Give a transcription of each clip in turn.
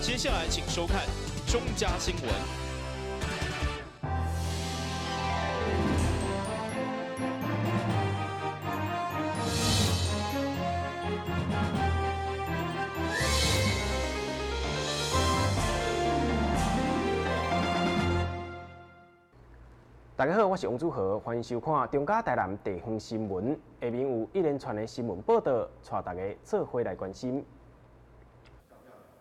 接下來請收看中嘉新聞。大家好，我是王祖豪，歡迎收看中嘉台南地方新聞。下面有一連串的新聞報道，帶大家做伙來關心。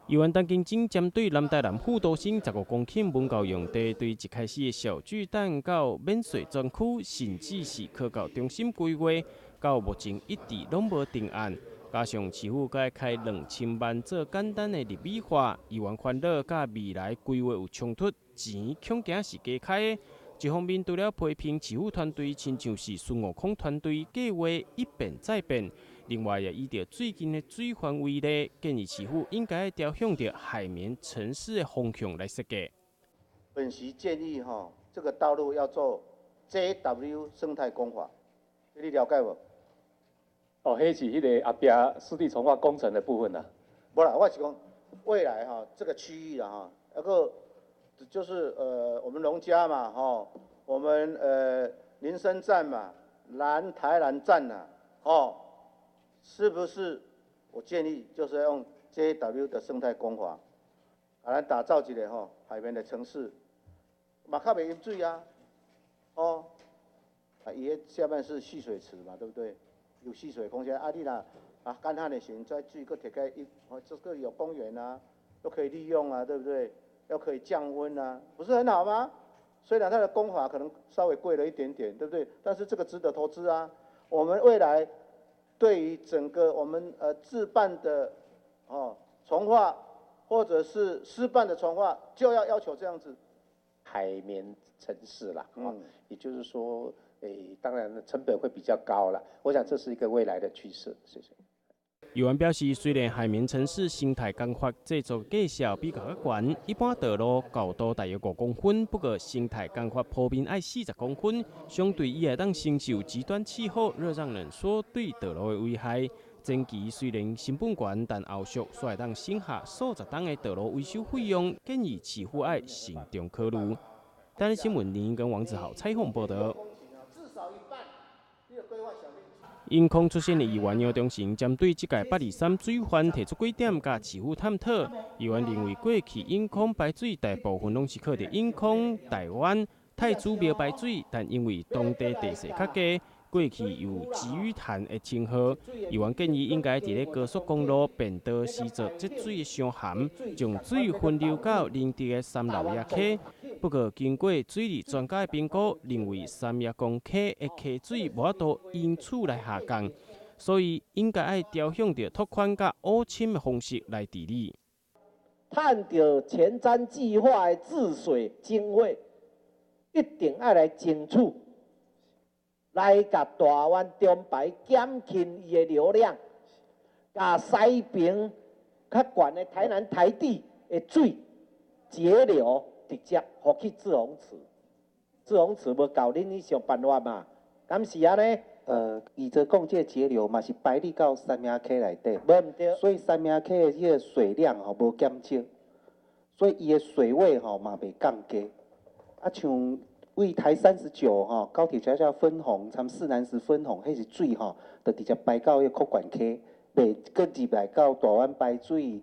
議員陳金晶針對南台南副都心15公頃文教用地，對一開始的小巨蛋到免稅專區，甚至是科教中心規劃，到目前一直攏無定案。加上市府閣開2000萬做簡單的立美化，議員煩惱佮未來規劃有衝突，錢恐驚是加開的。一方面，除了批評市府團隊，親像是孫悟空團隊計劃一變再變；另外，也以著最近的水患為例，建議市府應該朝向著海綿城市的方向來設計。本席建議哈，這個道路要做 JW 生態工法，你了解無？哦，彼是彼个後壁濕地重劃工程的部分啦。無啦，我是講未來哈，這個區域啦哈，一個。就是我們農家嘛，吼，我們林森站嘛，南台南站呐，哦，是不是？我建議就是要用 JW 的生態工法，來打造一個吼海綿的城市，嘛較袂淹水啊，哦，啊，伊彼下面是蓄水池嘛，對不對？有蓄水空間，啊，你若啊乾旱的時陣，再水閣提開一，哦，這個有公園啊，都可以利用啊，對不對？又可以降溫啊，不是很好嗎？雖然它的工法可能稍微貴了一點點，對不對？但是這個值得投資啊。我們未來對於整個我們自辦的哦重劃，或者是私辦的重劃，就要要求這樣子。海綿城市啦，也就是說，當然成本會比較高啦。我想這是一個未來的趨勢。謝謝。議員表示，雖然海綿城市生態工法製作價數比較懸，一般道路高度大約5公分，不過生態工法鋪面愛40公分，相對伊會當承受極端氣候熱脹冷縮對道路的危害。前期雖然成本懸，但後續煞會當省下數十冬的道路維修費用，建議市府愛慎重考慮。台視新聞林跟王子豪採訪報道。引空出身的議員杨忠成針對這屆823水患提出幾點，佮市府探討。議員認為過去引空排水大部分攏是靠著引空、台灣、太子廟排水，但因為當地地勢較低，過去有積雨潭的稱號。議員建議應該佇咧高速公路便道施做積水的箱涵，將水分流到林地的三老爺溪。不過，經過水利專家的評估，認為三亞公溪的溪水無法度因此來下降，所以應該愛朝向著拓寬佮挖深的方式來治理。趁著前瞻計劃的治水經費，一定愛來爭取，來共大灣中排減輕伊的流量，共西爿較懸的台南台地的水截流。直接予去滯洪池，滯洪池無夠，恁去想辦法嘛？敢是按呢？伊這講這個截流嘛是排入到三茗溪內底，無毋對。所以三茗溪的這個水量吼無減少，所以伊的水位吼嘛袂降低。啊，像位台39吼高鐵橋下分洪，參四南石分洪，彼是水吼，就直接排到彼個擴管溪，袂閣入來到大灣排水。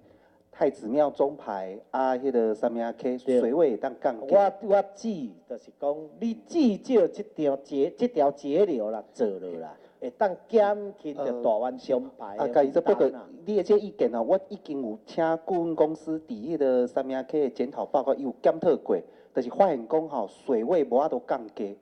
太子廟中排啊，彼個三茗溪水位會當降低。我指就是講，你至少這條截流啦做落啦，會當減輕著大灣中排。啊，家己這不過你的這個意見吼，我已經有請顧問公司佇彼個三茗溪的檢討報告，伊有檢討過，就是發現講吼水位無法度降低。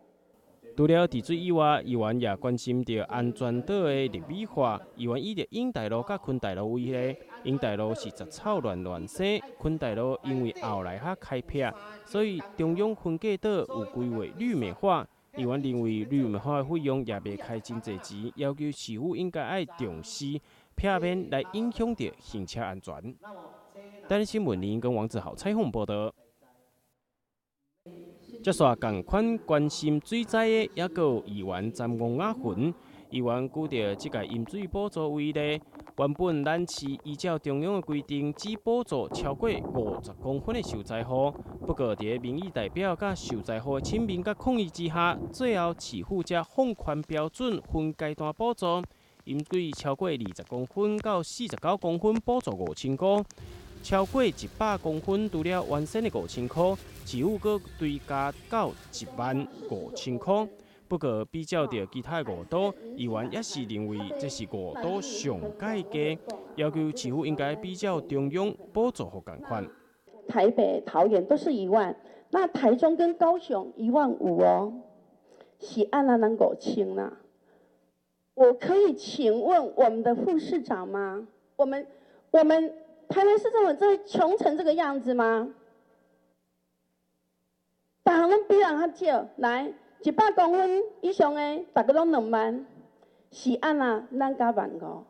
除了治水以外，議員也關心著安全島的綠美化。議員以著永大路佮坤大路為例，永大路是雜草亂亂生，坤大路因為後來較開闢，所以中央分隔島有規劃綠美化。議員認為綠美化的費用也袂開真濟錢，要求市府應該愛重視，避免來影響著行車安全。台視新聞林跟王子豪採訪報道。接續仝款關心水災的，猶閣有議員詹王雅雲。議員舉著這屆淹水補助為例，原本咱市依照中央的规定，只补助超過50公分的受災戶。不過，佇民意代表佮受災戶的請願佮抗議之下，最後市府才放寬標準，分階段補助，針對超過20公分到49公分補助5000箍，超過100公分除了原先的5000箍，市府閣追加到1萬5千箍。不過，比較著其他五都，議員也是認為這是五都上蓋低，要求市府應該比照中央補助予仝款。台北、桃園都是1萬，那台中跟高雄1萬5哦，是按怎咱5000啦。我可以請問我們的副市長嗎？我們台南市政府這窮成這個樣子嗎？逐項攏比人較少，來。100公分以上的，逐家攏2萬，是按怎咱加1萬5？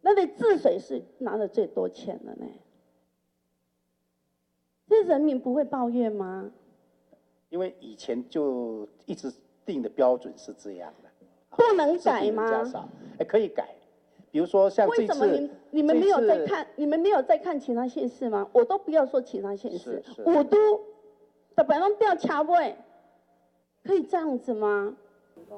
那個治水是拿了最多錢的呢？這人民不會抱怨嗎？因為以前就一直定的標準是這樣的，不能改嗎？哎，可以改，比如說像這次，為什麼你們沒有在看？你們沒有在看其他縣市嗎？我都不要說其他縣市，五都特別攏吊車尾。可以這樣子嗎？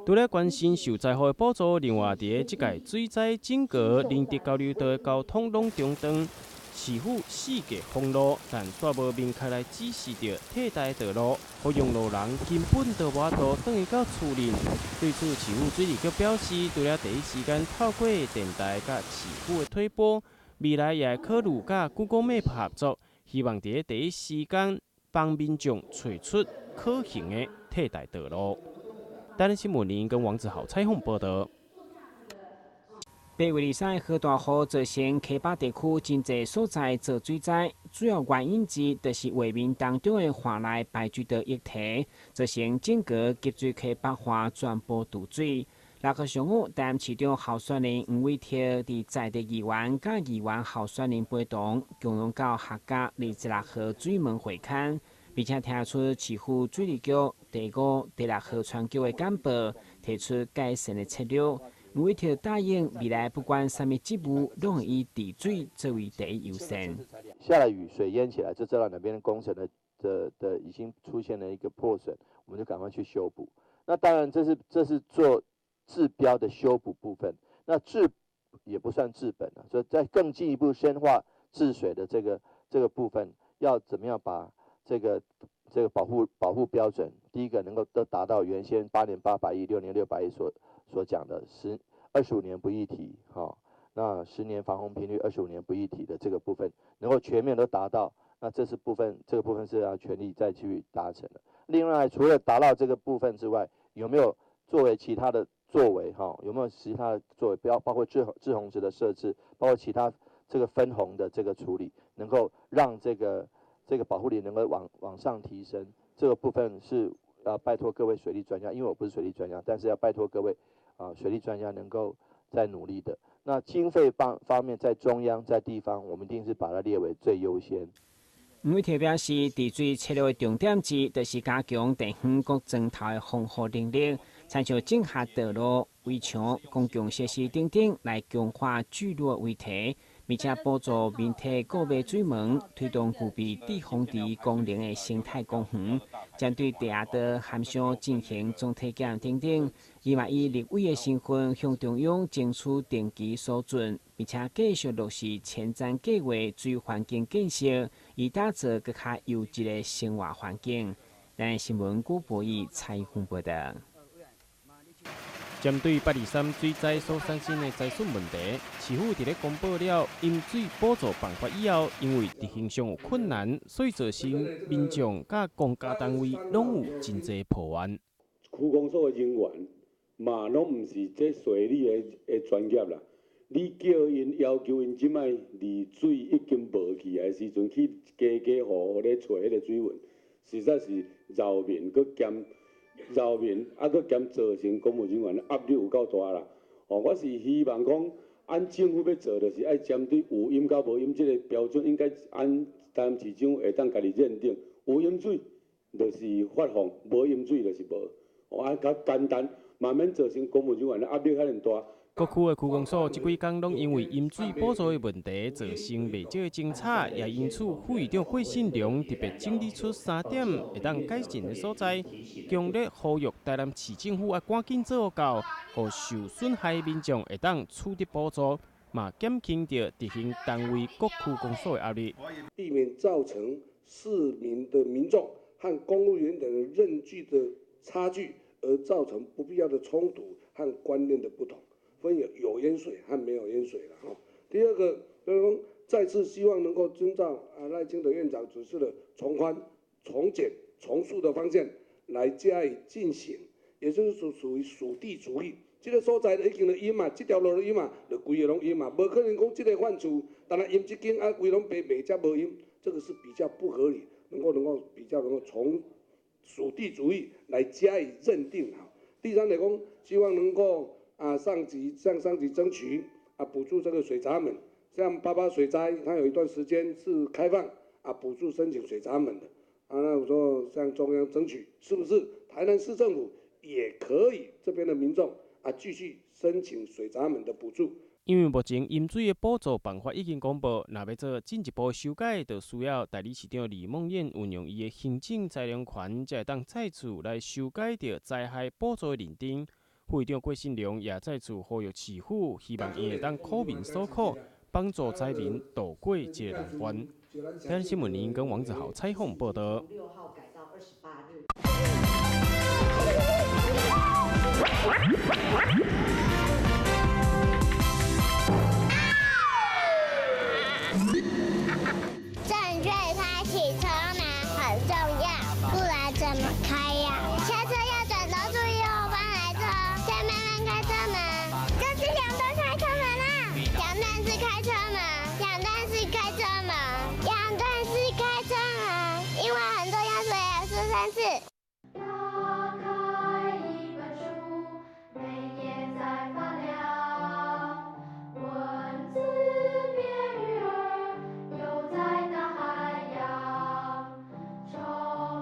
除了關心受災戶的補助，另外佇這屆水災整個仁德交流道的交通攏中斷，市府四界封路，但煞無明確來指示著替代道路，予用路人根本就無法度轉去到厝裡。對此，市府水利局表示，除了第一時間透過電台佮市府的推播，未來也會考慮佮 Google Map 合作，希望佇第一時間幫民眾揣出可行的替代道路。台南新聞林跟王子豪採訪報道。8月23號大雨造成溪北地區真濟所在做水災，主要原因之一就是畫面當中的岸內排水道液體，造成整個急水溪北岸全部堵水。6號上午，台南市長候選人黃偉哲佇在地議員佮議員候選人陪同，共同到客家26號水門會勘，並且聽取市府水利局第五、第六河川局的簡報，提出改善的策略。黃偉哲答應未來不管啥物職務，攏會以治水作為第一優先。下了雨，水淹起來，就知道哪邊工程的已經出現了一個破損，我們就趕快去修補。那當然，這是做治標的修補部分，那治也不算治本了，所以在更進一步深化治水的這個部分，要怎麼樣把這個保護標準，第一個能夠都達到原先8年800億、6年600億所講的25年不溢堤，哈，那10年防洪頻率25年不溢堤的這個部分，能夠全面都達到，那這是部分，這個部分是要全力再去達成的。另外，除了達到這個部分之外，有沒有作為其他的作為？哈，有沒有其他的作為？包括滯洪池的設置，包括其他這個分洪的這個處理，能夠讓這個保護力能夠往上提升。這個部分是要拜託各位水利專家，因為我不是水利專家，但是要拜託各位啊，水利專家能夠再努力的。那經費方面，在中央在地方，我們一定是把它列為最優先。黃偉哲表示，治水策略的重點之一，就是加強地方各層頭的防護能力，親像整合道路、圍牆、公共設施等等，來強化聚落圍堤，並且補助民體購買水門，推動具備滯洪池功能的生態公園，針對地下道涵箱進行總體檢等等。伊嘛以立委的身份向中央爭取定期疏浚，並且繼續落實前瞻計劃水環境建設，以打造閣較優質的生活環境。台新聞古博義採訪報道。針對823水災所產生的災損問題，市府佇咧公布了淹水補助辦法以後，因為執行上有困難，所以造成民眾佮公家單位攏有真濟抱怨。區公所的人員嘛，攏毋是這水利的專業啦。你叫𪜶要求𪜶這擺離水已經無去的時陣，去家家戶戶咧揣彼個水位，實在是擾民，閣兼擾民，啊，閣兼造成公務人員的壓力有夠大啦。哦，我是希望講，按政府欲做，就是愛針對有淹佮無淹這個標準，應該按台南市政府會當家己認定，有淹水就是發放，無淹水就是無。哦，啊，較簡單，嘛免造成公務人員的壓力遐爾大。各区的区公所这几工拢因为饮水补助的问题造成袂少的争吵，也因此副市长郭信良特别整理出3点会当改进的所在，强烈呼吁台南市政府爱赶紧做到，予受损害的民众会当取得补助，嘛减轻著执行单位各区公所的压力，避免造成市民的民众和公务员等认知的差距，而造成不必要的冲突和观念的不同。分有淹水和没有淹水了哈。第二个，就是说再次希望能够遵照赖清德院长指示的从宽、从简、从速的方向来加以进行，也就是属于属地主义。这个所在已经就淹嘛，这条路就淹嘛，就规个拢淹嘛，无可能讲这个范厝，但系淹这间啊，规拢白白才无淹，这个是比较不合理，能够比较能够从属地主义来加以认定哈。第三来讲，希望能够。上级向上级争取补助这个水闸门，像88水灾，它有一段时间是开放补助申请水闸门的那我说向中央争取，是不是台南市政府也可以这边的民众继续申请水闸门的补助？因为目前饮水的补助办法已经公布，若欲做进一步修改，就需要代理市长李孟谚运用伊的行政裁量权，才会当再次来修改著灾害补助的认定。副市长郭信良也再次呼吁市府，希望伊会当苦民所苦，帮助灾民渡过这个难关。台湾新闻林跟王子豪采访报道。正确开启车门很重要，不然怎么开呀？下车要转头注意后方来车，再慢慢开车门。这是两段开车门啦，两段式开车门，两段式开车门，两段式开车门，因为很重要，所以要说3次。打开一本书，每页在发亮，文字变鱼儿，游在大海洋，充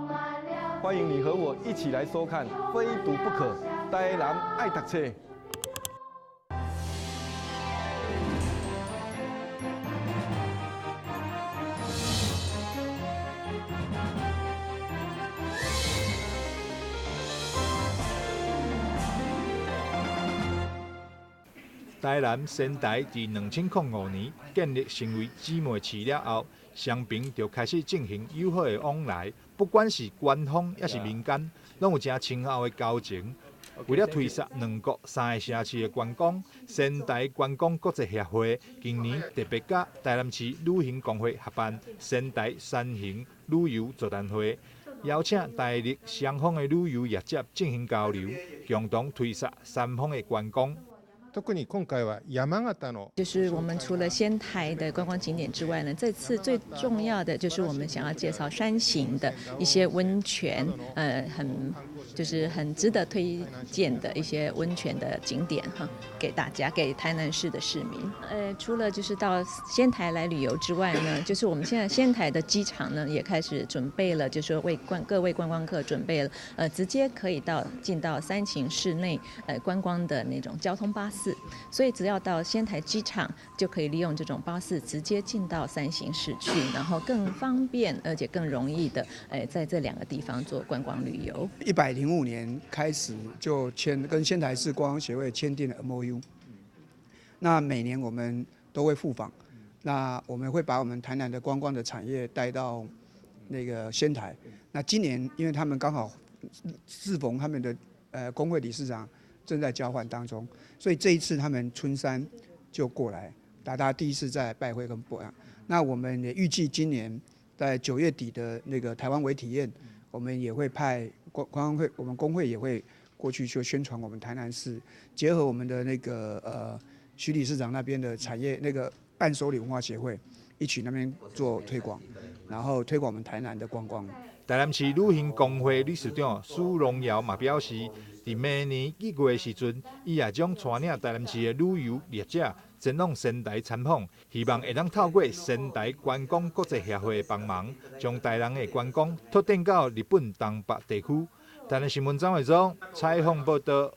满了。欢迎你和我一起来收看《非读不可》，台南爱读册。台南仙台伫2005年建立成为姊妹市了后，双边就开始进行友好的往来，不管是官方抑是民间，拢有诚深厚的交情。为了推捒两国3个城市的观光，仙台观光国际协会今年特别佮台南市旅行公会合办仙台山行旅游座谈会，邀请台日双方的旅游业者进行交流，共同推捒三方的观光。特に今回は山形の，就是我们除了仙台的观光景点之外呢，这次最重要的就是我们想要介绍山形的一些温泉，很值得推荐的一些温泉的景点哈，给大家，给台南市的市民。除了就是到仙台来旅游之外呢，就是我们现在仙台的机场呢也开始准备了，就是说为各位观光客准备了，直接可以进到三秦市内观光的那种交通巴士。所以只要到仙台机场，就可以利用这种巴士直接进到三形市区，然后更方便而且更容易的，在这两个地方做观光旅游。105年开始就跟仙台市观光协会签订了 MOU，那每年我们都会复访，那我们会把我们台南的观光的产业带到那个仙台。那今年因为他们刚好适逢他们的工会理事长正在交换当中，所以这一次他们春山就过来，大家第一次在拜会跟博雅。那我们也预计今年在9月底的那个台湾微体验，我们也会派观光会，我们工会也会过去去宣传我们台南市，结合我们的那个徐理事长那边的产业那个伴手礼文化协会，一起那边做推广，然后推广我们台南的观光。台南市旅行公会理事长苏荣尧嘛表示，伫明年1月的时阵，伊也将带领台南市的旅游业者前往仙台参访，希望会当透过仙台观光国际协会的帮忙，将台南的观光拓展到日本东北地区。台南新闻张伟忠采访报道。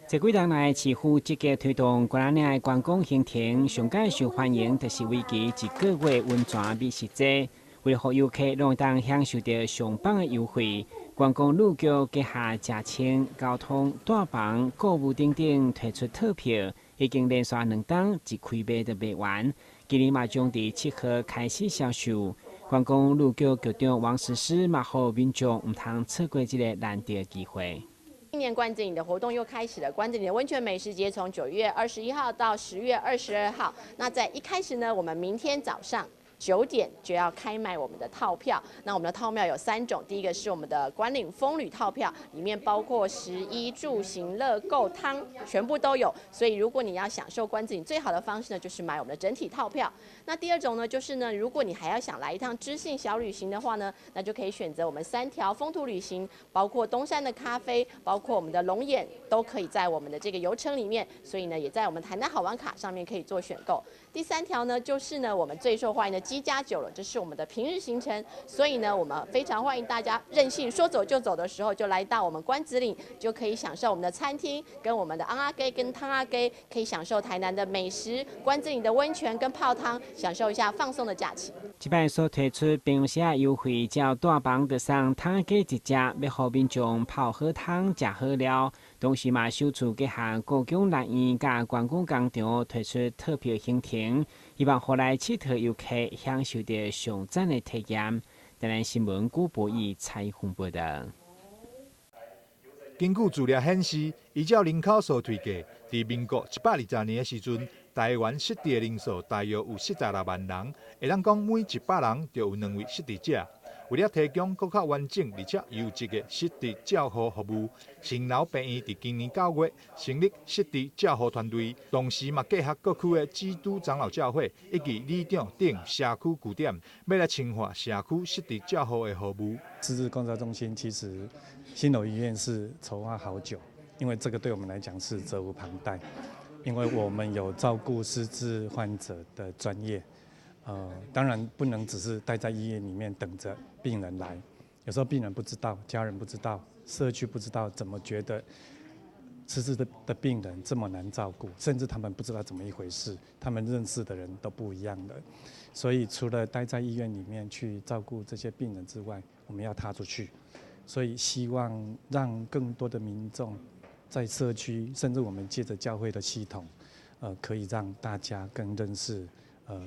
這幾冬來，市府積極推動關仔嶺的觀光行程，上蓋受歡迎就是為期一個月溫泉美食節。為了予遊客攏會當享受著上棒的優惠，觀光旅局旗下食清、交通、住房、購物等等推出套票，已經連續兩冬一開賣就賣完。今年嘛將佇7號開始銷售。觀光旅局局長王實施嘛，予民眾毋通錯過這个難得機會。今年關子嶺的活動又開始了。關子嶺的溫泉美食節從9月21號到10月22號。那在一開始呢，我們明天早上9點就要開賣我們的套票。那我們的套票有三種，第一個是我們的關嶺風旅套票，裡面包括食衣住行樂購湯，全部都有。所以如果你要享受關子嶺最好的方式呢，就是買我們的整體套票。那第二種呢，就是呢，如果你還要想來一趟知性小旅行的話呢，那就可以選擇我們三條風土旅行，包括東山的咖啡，包括我們的龍眼，都可以在我們的這個遊程裡面。所以呢，也在我們台南好玩卡上面可以做選購。第三條呢，就是呢，我們最受歡迎的7+9了，這是我們的平日行程，所以呢，我們非常歡迎大家任性說走就走的時候，就來到我們關子嶺，就可以享受我們的餐廳，跟我們的甕仔雞跟湯仔雞，可以享受台南的美食，關子嶺的溫泉跟泡湯，享受一下放鬆的假期。這擺所推出平時優惠，只要住房就送湯仔雞一隻，欲予民眾泡好湯、食好料。同時嘛，首次結合故宮南院佮觀光工廠推出套票行程，希望予來𨑨迌遊客享受著上讚的體驗。台南新聞古博義採訪報導。根據資料顯示，依照人口數推計，佇民國120年的時陣，台灣失智的人數大約有46萬人，會當講每100人就有兩位失智者。為了提供閣較完整而且優質的失智照護服務，新樓病院佇今年9月成立失智照護團隊，同時嘛結合各區的基督長老教會以及里長等社區據點，欲來深化社區失智照護的服務。失智共照中心其實新樓醫院是籌劃好久，因為這個對我們來講是責無旁貸，因為我們有照顧失智患者的專業。當然不能只是待在醫院裡面等着病人來，有時候病人不知道，家人不知道，社區不知道，怎麼覺得失智的病人這麼難照顧，甚至他們不知道怎麼一回事，他們認識的人都不一樣的，所以除了待在醫院裡面去照顧這些病人之外，我們要踏出去，所以希望讓更多的民眾在社區，甚至我們借著教會的系統，可以讓大家更認識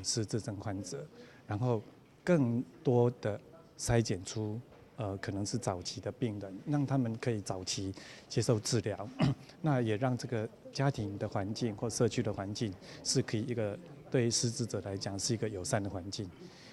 失智症患者，然後更多的篩檢出可能是早期的病人，讓他們可以早期接受治療，那也讓這個家庭的環境或社區的環境是可以一個對失智者來講是一個友善的環境。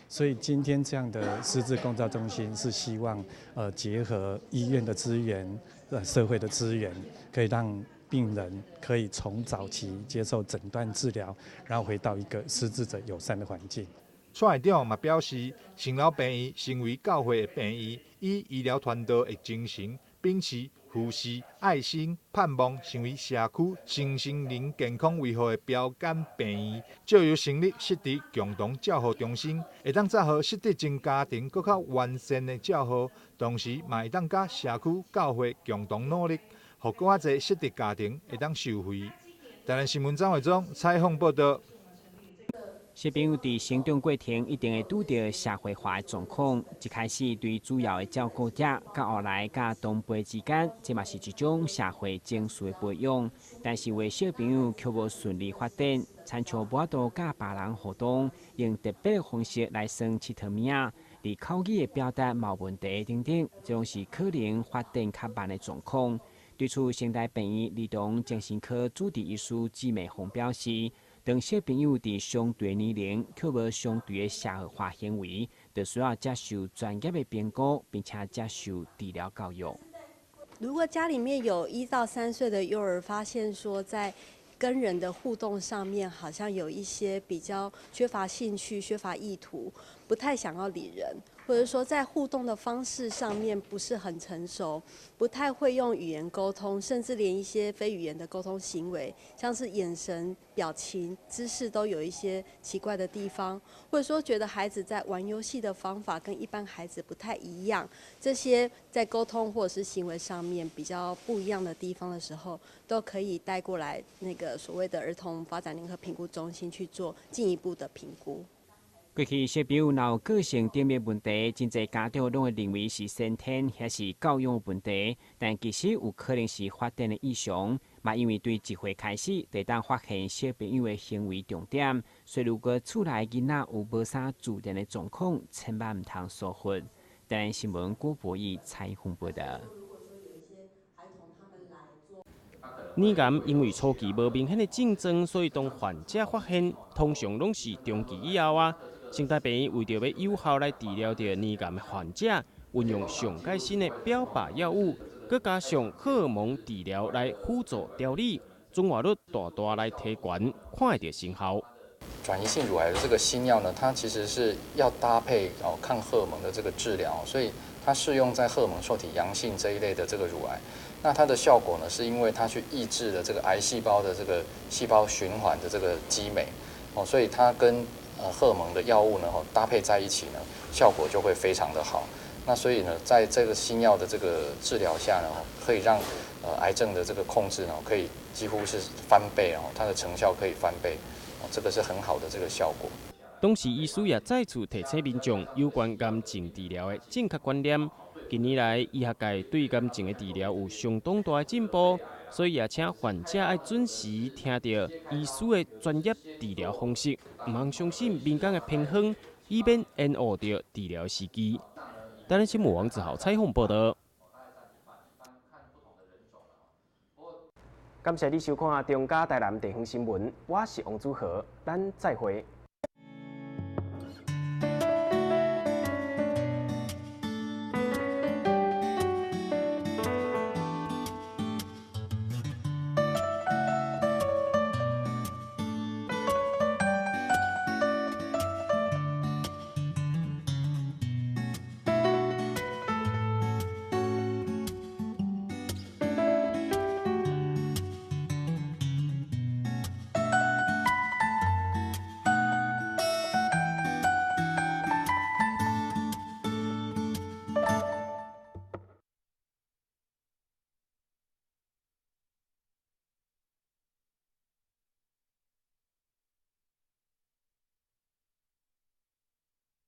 所以今天這樣的失智共照中心是希望結合醫院的資源、社會的資源，可以讓病人可以從早期接受診斷治療，然後回到一個失智者友善的環境。蔡院長嘛表示，新樓病院成為教會的病院，以醫療團隊的精神，秉持扶持、愛心、盼望，成為社區身心靈健康維護的標桿病院。藉由成立失智共同照護中心，會當載予失智症家庭閣較完善的照護，同時嘛會當佮社區教會共同努力，予閣較濟失智家庭會當受惠。台南新聞張偉忠採訪報導。小朋友佇成長過程一定會拄著社會化的狀況，一開始對主要的照顧者，到後來佮同輩之間，這嘛是一種社會情緒的培養。但是有的小朋友卻無順利發展，親像無法度佮別人互動，用特別的方式來耍𨑨迌物仔，佇口語的表達嘛有問題等等，這攏是可能發展較慢的狀況。對此，成大病院兒童精神科主治醫師紀美紅表示，當小朋友佇相對年齡卻無相對的社會化行為，就需要接受專業的評估，並且接受治療教育。如果家裡面有1到3歲的幼兒，發現說在跟人的互動上面，好像有一些比較缺乏興趣、缺乏意圖，不太想要理人，或者說在互動的方式上面不是很成熟，不太會用語言溝通，甚至連一些非語言的溝通行為，像是眼神、表情、姿勢都有一些奇怪的地方，或者說覺得孩子在玩遊戲的方法跟一般孩子不太一樣，這些在溝通或者是行為上面比較不一樣的地方的時候，都可以帶過來那個所謂的兒童發展聯合評估中心去做進一步的評估。過去小朋友若有個性頂面問題，真濟家長攏會認為是先天抑是教養問題，但其實有可能是發展的異常。嘛，因為對一歲開始，就會當發現小朋友的行為重點，所以如果厝內囡仔有無啥自然的狀況，千萬毋通疏忽。台南新聞郭博義採訪報導。乳癌因為初期無明顯的症狀，所以當患者發現，通常攏是中期以後啊。成大病院為著欲有效來治療著乳癌的患者，運用上蓋新的標靶藥物，閣加上荷爾蒙治療來輔助調理，轉化率大大來提懸，看會著成效。轉移性乳癌的這個新藥呢，它其實是要搭配哦抗荷爾蒙的這個治療，所以它適用在荷爾蒙受體陽性這一類的這個乳癌。那它的效果呢，是因為它去抑制了這個癌細胞的這個細胞循環的這個激酶，哦，所以它跟荷爾蒙的藥物呢，搭配在一起呢，效果就會非常的好。那所以呢，在這個新藥的這個治療下呢，可以讓癌症的這個控制呢，可以幾乎是翻倍哦，它的成效可以翻倍，哦，這個是很好的這個效果。同時，醫師也再次提醒民眾有關癌症治療的正確觀念。近年來，醫學界對癌症的治療有相當大的進步，所以也請患者愛準時聽著醫師的專業治療方式，毋通相信民間的偏方，以免延誤著治療時機。台南新聞王子豪採訪報導。感謝你收看《中嘉台南地方新聞》，我是王祖豪，咱再會。